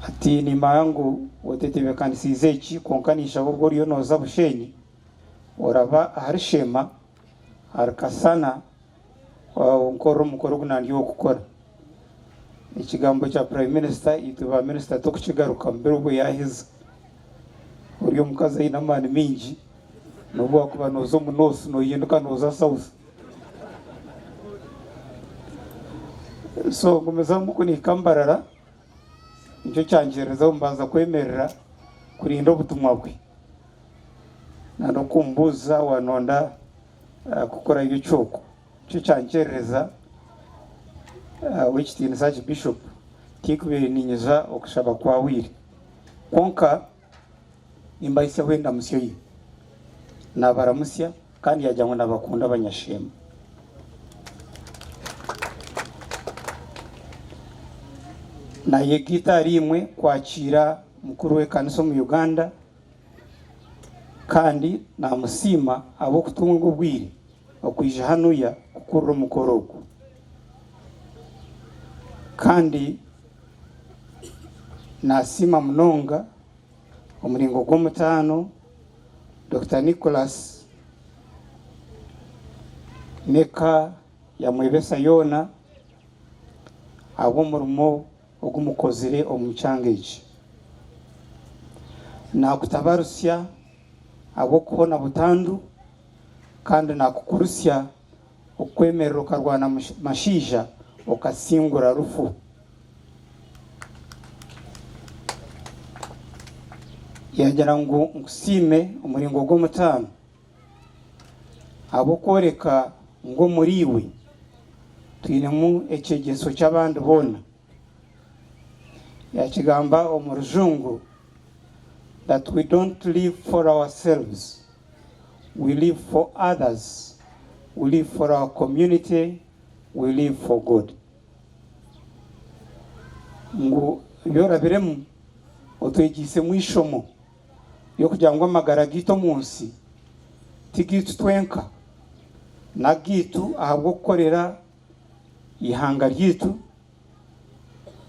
Ati nimanya ngu otetebeekanisiize eki kwonka ninshaba obwo oriyo nooza Bushenyi oraba ahari Sheema, ahari Kasana onkorere omukoro ogu nandi ow'okukora. Ekigambo kya Prime Minister itwe ba minisita tokukigarukamu biri obwo yaaheza. Ori omukazi aine amaani maingi n'obu waakuba nooza omu North noohinduka nooza South. So ngumizamu kunihika Mbarara nikyo kyangyererezaho mbanza kwemerera kurinda obutumwa bwe na n'okumbuuza waanonda kukorayo eky'okwo. Nikyo kyankyerereza Ow'ekitiinisa Archbishop tinkubaire niinyija okushaba kwahwire. Kwonka nimbahisyaho endamutsyo ye. Naabaramutsya kandi yaagira ngu naabakunda abanyasheema. Naayegaita ahari imwe kwakiira mukuru w'ekanisa omu Uganda kandi naamusiima ahabw'okutunga obwire okwija hanuya kukurira omukoro ogu. Kandi nasiima munonga omuringo gw'omutaano Dokita Nicholas n'eka ya Mwebesa yoona ahabw'omurimo ogu mukozire omu kyanga eki. Naakutabarusya ahabw'okuhona butandu kandi naakukurusya okwemerera okarwana mashaija okasingura rufu. Yaagira ngu nkusiime omuringo gw'omutaano ahabw'okworeka ngu omuriiwe twinemu ekyegyeso ky'abandi boona. Yaakigamba omu rujungu that we don't live for ourselves, we live for others, we live for our community, we live for God. Ngu ebi orabiremu otwegyeisemu eishomo ry'okugira ngu amagara gaitu omu nsi ti gaitu twenka, n'agaitu ahabw'okukorera eihanga ryaitu,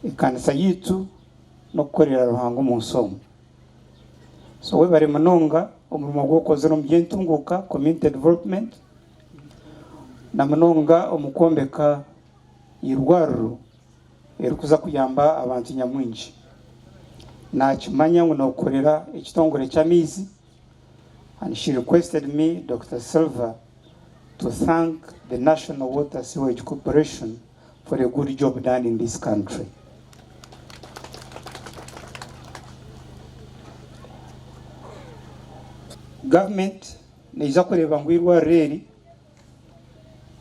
ekanisa yaitu n'okukorera Ruhanga omu nsi omu. So webare munonga omurimo ogu okozire omu by'entunguuka, community development, na munonga omu kwombeka eirwariro erikuza kuyamba abantu nyamwingi. Nakimanya ngu nokorera ekitongore ky'amaizi and she requested me, Dokita Silver, to thank the National Water Sewage Corporation for a good job done in this country. Government neija kureeba ngu eirwariro eri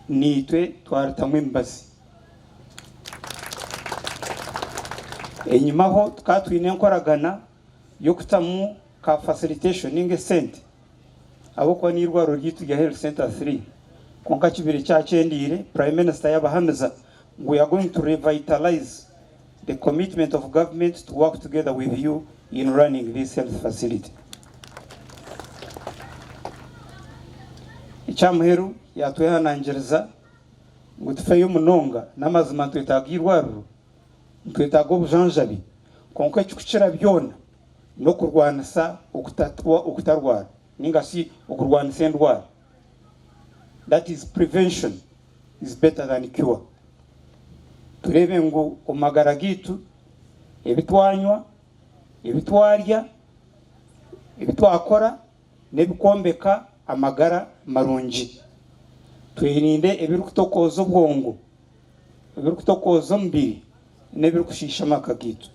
niitwe twaritamu emibazi. Enyimaho tukaba twine enkoragana y'okutamu ka facilitation ninga esente ahabw'okuba n'eirwariro ryaitu rya Health Centre 3 kwonka kibire kyakyendeire Prime Minister yabahamiza ngu we are going to revitalize the commitment of government to work together with you in running this health facility. Ekyamuheru yatwehanangiriza ngu tufeyo munonga n'amazima nitwetaaga eirwariro, nitwetaaga obujanjabi kwonka ekikukira byona n'okurwanisa okutarwara ninga shi okurwanisa endwara that is prevention is better than cure. Tureebe ngu omu magara gaitu ebi twanywa, ebi twarya, ebi twakora n'ebikwombeka amagara marungi. Twerinde ebirikutokooza obwongo, ebirikutokooza omubiri n'ebirikushiisha amaka gaitu.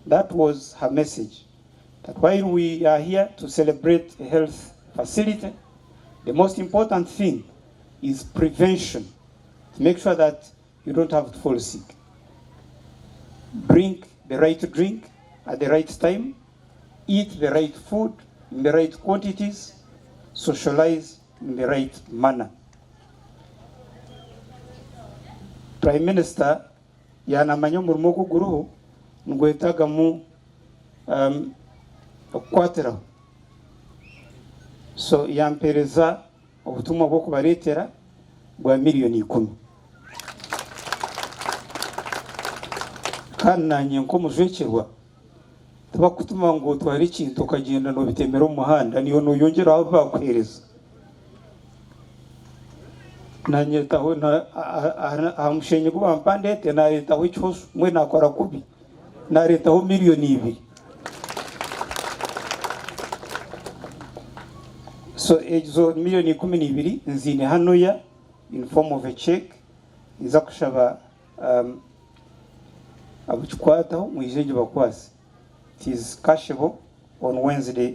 That was her message that while we are here to celebrate a health facility, the most important thing is prevention to make sure that you don't have to fall sick. Drink the right drink at the right time, eat the right food in the right quantities, socialize in the right manner. Prime Minister yanamanya omurimo ogu oguriho nigwetagamu um, okukwatiraho so yampereza obutumwa bw'okubareetera bwa miriyoni ikumi. Kandi naanye nk'omujwekyerwa tibakutuma ngu otware ekintu okagyenda noobitemera omu muhanda naiwe nooyongyeraho abu baakuheereza. Naanyetaho aha musheenyi gu bampa ndeete naareetaho ekihosho mbwenu naakora kubi naareetaho miriyoni ibiri. So ezo miriyoni 12 nziine hanuya in form of a cheque ninza kushaba um, abukikwataho mwije ngibakwase. It is cashable on Wednesday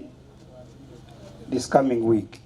this coming week.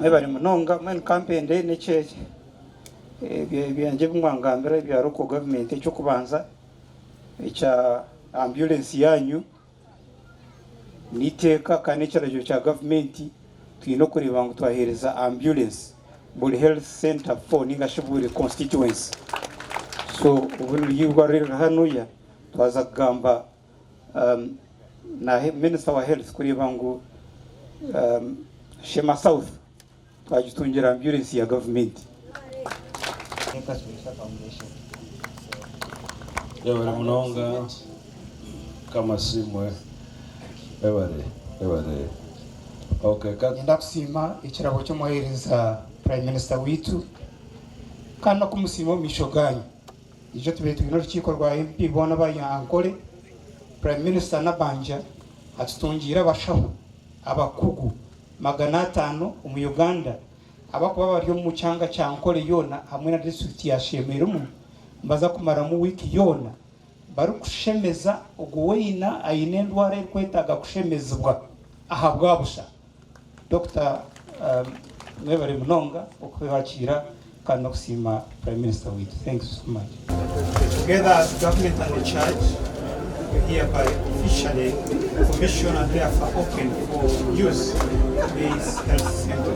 Mwebare munonga mbwenu kampende n'ekyekye ebyangye ebi mwangambira ebya local government eky'okubanza ekya ambulance yanyu n'eiteeka kandi n'ekiragiro kya gavumenti twine okureeba ngu twaheereza ambulance buri health center for ningashi buri constituency so obu niryo eirwariro riri hanuya twaza kugamba na minisita wa health kureeba ngu Sheema South twagitungira amburensi ya gavumenti. Webale munonga Mukama asiimwe webale webale okay ka. Niinyenda kusiima ekirabo ky'omuheereza Prime Minister waitu kandi n'okumusiima omu maisho gaanyu. Ijo tubaire twine orukiiko rwa MP boona abari Ankole, Prime Minister Nabanja atutungiire abashaho abakugu 500 omu Uganda abakuba bari omu kyanga kya Ankole yoona hamwe na disiturikiti ya Sheema erimu nibaza kumaramu wiiki yoona barikushemeza ogwo weena aine endwara erikwetaaga kushemezibwa ahabwa busha. Dokita mwebare munonga okutwakiira kandi n'okusiima Prime Minister waitu. Thank you so much. Together as government and the church, we hereby officially commission and therefore open for use this health center.